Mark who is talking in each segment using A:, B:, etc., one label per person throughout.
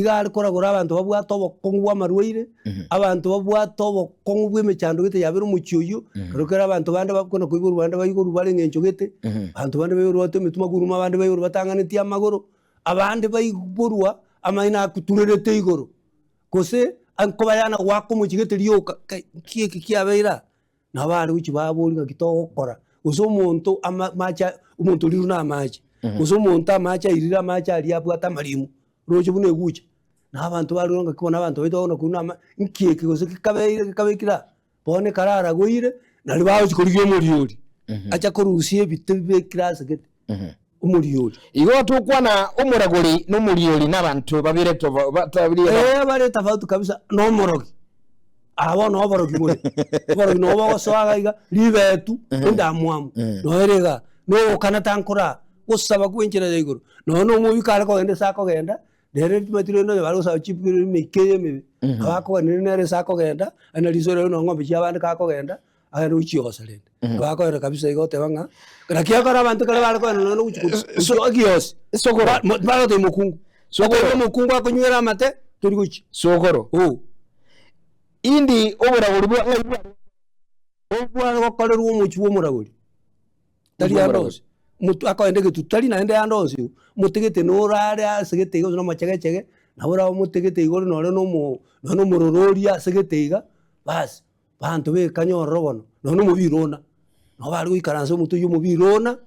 A: Iga are koragora abanto babwate obokong'u bw'amarwaire, abanto babwate obokong'u bw'emechando gete yabere omochie oyio, ekero kere abanto bande bakona koiborwa bande baiborwa bare eng'encho gete, abanto bande baiborwa babwate emetwe maguruma, abande baiborwa batang'anetie amagoro, abande baiborwa amaino akoturerete igoro, gose nkobayana goaka omochie gete rioka, kai nki eke kiabeire aa? Nabo bare gochia baboria ng'aki togokora, gose omonto ama amache omonto orirwe na amache, gose omonto amache airire amache aria abwate amarimo, roche buna egucha. Na abanto barure ng'aki bono abanto baito bono korwa na ama nki eke gose gekabeire gekabekire aa, bono ekero aragoire, nario bagochia korigia omoriori, acha korusia ebite bibekire ase gete, omoriori.
B: Igo tokwana omoragori na omoriori nabanto babere
A: Ee, bare tofauti kabisa na omorogi. Aa bono oborogi bore, oborogi nabo bogosoa iga iga, ribetu, endamwamu, noyo ere igaa, na ogokana tankoraa, gosaba kwa enchera ya igoro. Nonya na omoyio kare kogenda ase akogenda, nere timanyeti rende onye bare gosaba chipikiri emeika eye emebe, nabo akogenda nere ase akogenda, aye na riso riaye na ng'ombe chia abande kakogenda, agende gochiosa rende. Nabo akogenda kabisa igo oteba ng'a, naki ekero abanto ekero bare kogenda nonya na gochi gochia egiosi,
B: Sokoro.
A: ba bagotebia mokungu,
B: Sokoro.
A: Ekero omokungu akonywera amate, tori gochia.
B: Sokoro.
A: Oo.
B: Indi oboragori bwa ng'ai bware
A: Obware gokorerwa omochie bw'omoragori, tari
B: Omochie
A: ande
B: bw'omoragori.
A: onsi. Motwe akoenda egetutu, tari naende ande onsi igo, motegete norare ase gete iga gose na omachegechege, nabo orabe omotegete iga ore nore na omo nonye na omororori ase gete iga, baas, abanto bekanya ororo bono, nonye na omobira ona, nabo bare goikaransa omotwe oywo omobira ona,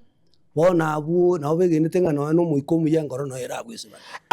A: bono abwo nabo begenete ng'a nonye na omoika omuya enkoro noyo erabwesibane.